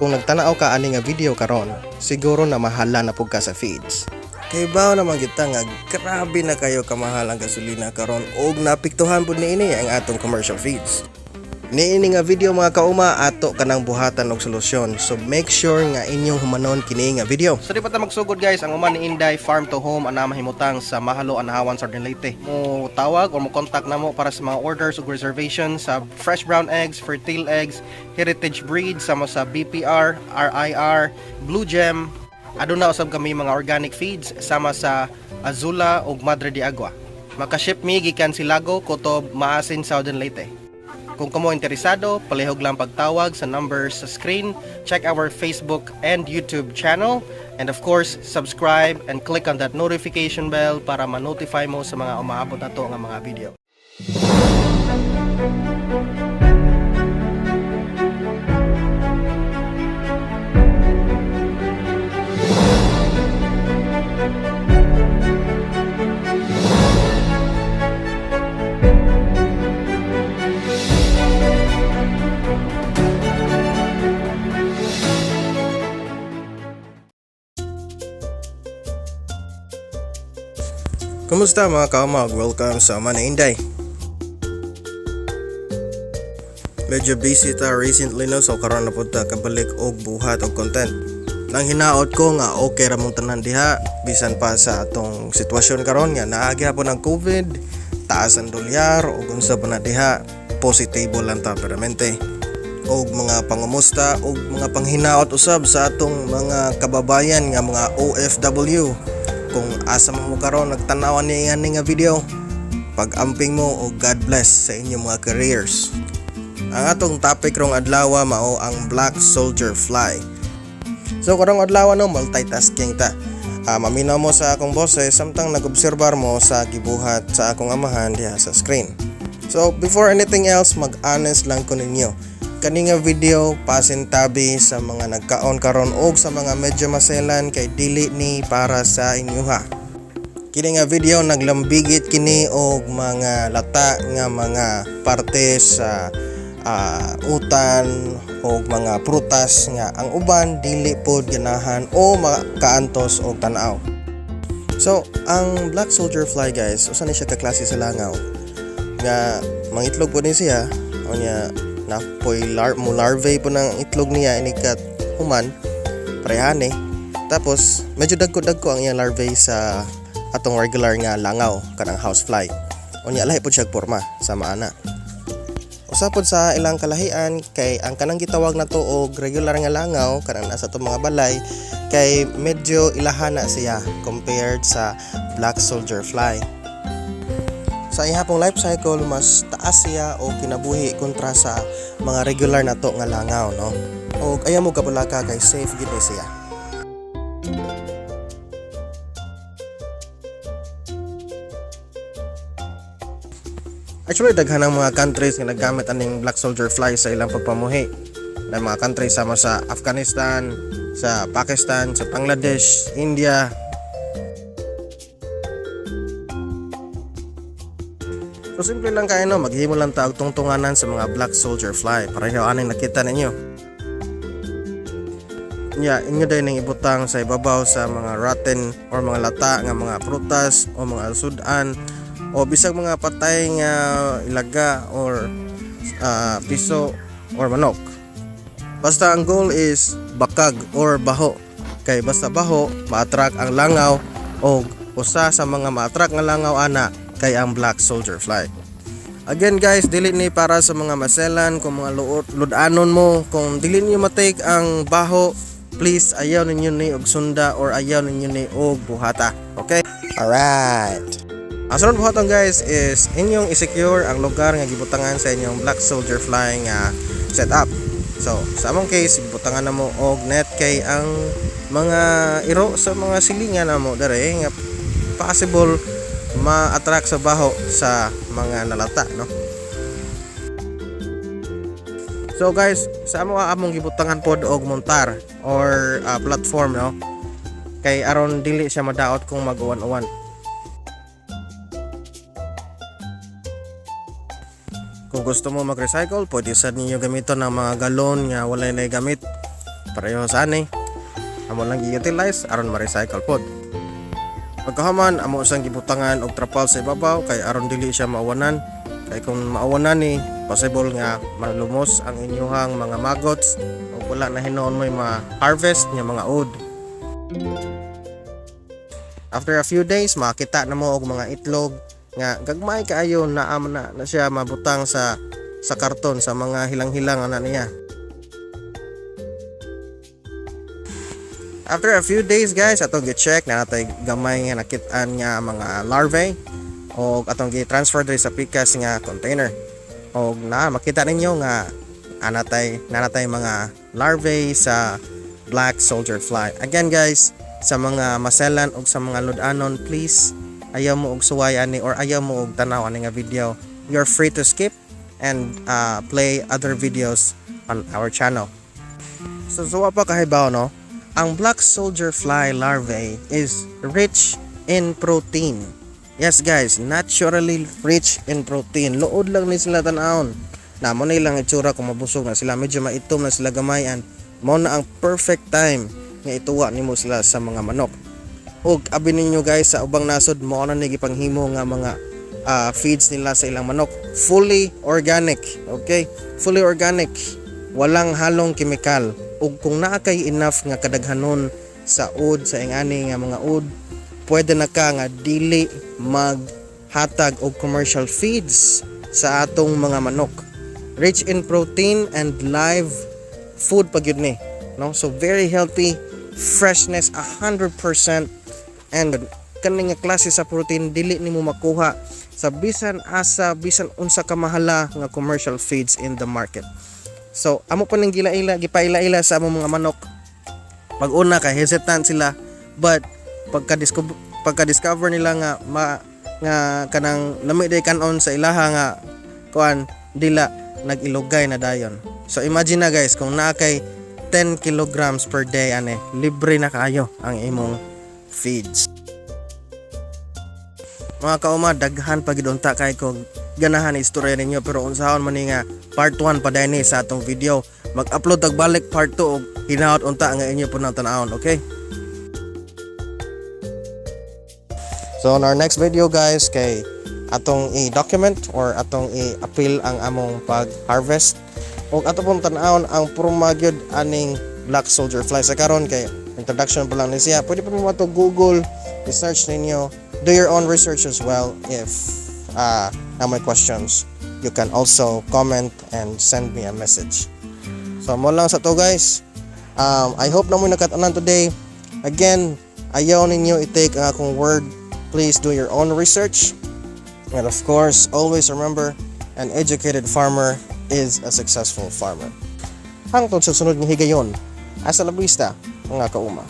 Kung nagtanaw ka ani nga video karon, siguro na mahala na pud ka sa feeds. Kay bawo naman kita nga grabe na kayo kamahal ang gasolina karon og naapektuhan pud niini ang atong commercial feeds. Niini nga video, mga kauma, ato kanang buhatan og solusyon. So make sure nga inyong humanon kini nga video. So di pa ta magsugod, guys, ang Uma ni Inday Farm to Home ana mahimutang sa Mahalo, Anahawan, Southern Leyte. Mo tawag or mo contact namo para sa mga orders ug reservation sa fresh brown eggs, fertile eggs, heritage breed sama sa BPR, RIR, Blue Gem. Aduna usab kami mga organic feeds sama sa Azula ug Madre de Agua. Makaship mi gikan Silago, Kutob, Maasin, Southern Leyte. Kung kamo interesado, palihog lang pagtawag sa numbers sa screen, check our Facebook and YouTube channel, and of course, subscribe and click on that notification bell para ma-notify mo sa mga umaabot na to nga mga video. Kumusta, mga kauma? Welcome sa Uma ni Inday. Medyo busy ta recently, no, so karon na pud ta kabalik og buhat og content. Nang hinaot ko nga okay ra mong tanan diha bisan pa sa atong sitwasyon karon nga naa gihapon ang COVID, taas ang dolyar ug unsa pa na diha, positibo lang ta peramente. Og mga pangumusta og mga panghinaot usab sa atong mga kababayan nga mga OFW. Kung asa man mo karon nagtanaw ani ani nga video, pag-amping mo og God bless sa inyong mga careers. Ang atong topic rong adlaw mao ang black soldier fly. So karong adlaw, no, multitasking ta. Maminaw mo sa akong boses samtang nag-obserbar mo sa gibuhat sa akong amahan diha sa screen. So before anything else, mag-honest lang ko ninyo. Kani nga video pasintabi sa mga nagkaon karon og sa mga medyo maselan kay dili ni para sa inyo ha. Kini nga video naglambigit kini og mga lata nga mga parte sa utan o mga prutas nga ang uban dili pod ganahan o makaantos og tan-aw. So, ang black soldier fly, guys, usa ni siya ka klase sa langaw nga mangitlog po ni siya, unya napoy mo larvae po ng itlog niya inikat human parehane. Tapos medyo dagko-dagko ang iyang larvae sa atong regular nga langaw, kanang housefly. Unya lahi pod siya porma sa maana. Usa pod sa ilang kalahian kay ang kanang gitawag na to og regular nga langaw, kanang nasa atong mga balay, kay medyo ilahana siya compared sa black soldier fly. Sa ihapong life cycle, mas taas siya o kinabuhi kontra sa mga regular na to nga langaw, no. Og ayaw mo kabulaka kay safe gid ni siya. Actually, daghan ang mga countries nga naggamit aning black soldier fly sa ilang pagpamuhi. Na mga countries sama sa Afghanistan, sa Pakistan, sa Bangladesh, India. So simple lang kayo, no, maghimo lang ta og tungtunganan sa mga black soldier fly. Pareho aning nakita ninyo. Nya, inyo din ning ibutang sa ibabaw sa mga rotten or mga lata nga mga prutas o mga sudan o bisag mga patay nga ilaga or piso or manok. Basta ang goal is bakag or baho. Kay basta baho, ma-attract ang langaw o usa sa mga ma-attract nga langaw ana kay ang black soldier fly. Again, guys, dili ni para sa mga maselan, kung mga ludanon mo, kung dili niyo ma-take ang baho, please ayaw ninyo ni og sunda or ayaw ninyo ni og buhata. Okay? Alright. Ang sunod buhaton, guys, is inyong i-secure ang lugar nga gibutangan sa inyong black soldier fly nga setup. So, sa among case, gibutangan na mo og net kay ang mga iro sa mga silingan namo dere nga possible ma-attract sa baho sa mga nalata, no. So guys, sa amo among gibutangan pod og montar or platform, no, kay aron dili siya madaot kung mag-uwan-uwan. Kung gusto mo mag-recycle, pwede sad ninyo gamiton ang mga galon nga walay na gamit. Pareho sa ani. Amo lang gi-utilize aron ma-recycle pod. Pagkahuman, amo siyang gibutangan og trapal sa ibabaw kay aron dili siya maawanan. Kay kung maawanan ni, possible nga malumos ang inyuhang mga maggots ug wala na hinuon mo'y ma-harvest nga mga ud. After a few days, makita na mo og mga itlog nga gagmay kaayo naa man na, na siya mabutang sa karton sa mga hilang-hilang ana niya. After a few days, guys, atong gi-check na natay gamay nga nakit-an nga mga larvae og atong gi-transfer diri sa pikas nga container. Og na makita ninyo nga anatay nanatay mga larvae sa black soldier fly. Again, guys, sa mga maselan og sa mga lud-anon, please ayaw mo og suway ani or ayaw mo og tanaw ani nga video. You're free to skip and play other videos on our channel. So sa wa pa kahibaw, no, ang black soldier fly larvae is rich in protein. Yes, guys, naturally rich in protein. Luod lang ni sila tan-awon. Na mo na ilang itsura kung mabusog na sila, medyo maitom na sila gamay and mo na ang perfect time nga ituwa nimo sila sa mga manok. Ug abi ninyo, guys, sa ubang nasod mo na ni gipanghimo nga mga feeds nila sa ilang manok. Fully organic, okay? Fully organic. Walang halong kemikal. Ug kung naa kay enough nga kadaghanon sa ud, sa ingani nga mga ud, pwede na ka nga dili maghatag og commercial feeds sa atong mga manok. Rich in protein and live food pa gyud ni, no? So very healthy, freshness 100% and kani nga klase sa protein dili nimo makuha sa bisan asa, bisan unsa ka mahala nga commercial feeds in the market. So amo pa ning gilaila, gipaila-ila sa among mga manok. Pag una kay hesitant sila, but pagka discover nila nga ma nga kanang lami day kanon sa ilaha nga kuan, dila nag-ilugay na dayon. So imagine na, guys, kung naa kay 10 kilograms per day ane, libre na kaayo ang imong feeds. Mga kauma, daghan pa gid unta kay ko ganahan istorya ninyo, pero unsaon man ni nga part 1 pa ni sa atong video. Mag-upload tag balik part 2 og hinaot unta nga inyo po nang tan-awon, okay? So on our next video, guys, kay atong i-document or atong i-appeal ang among pag-harvest ug ato pong tan-awon ang porma gyud aning black soldier fly. Sa karon kay introduction pa lang ni siya. Pwede pa mo ato Google, i-search ninyo, do your own research as well. If na may questions, you can also comment and send me a message. So mo lang sa to, guys. I hope na mo nakat-anan today. Again, ayaw ninyo i-take ang akong word. Please do your own research. And of course, always remember, an educated farmer is a successful farmer. Hangtod sa sunod nga higayon. Hasta la vista, mga kauma.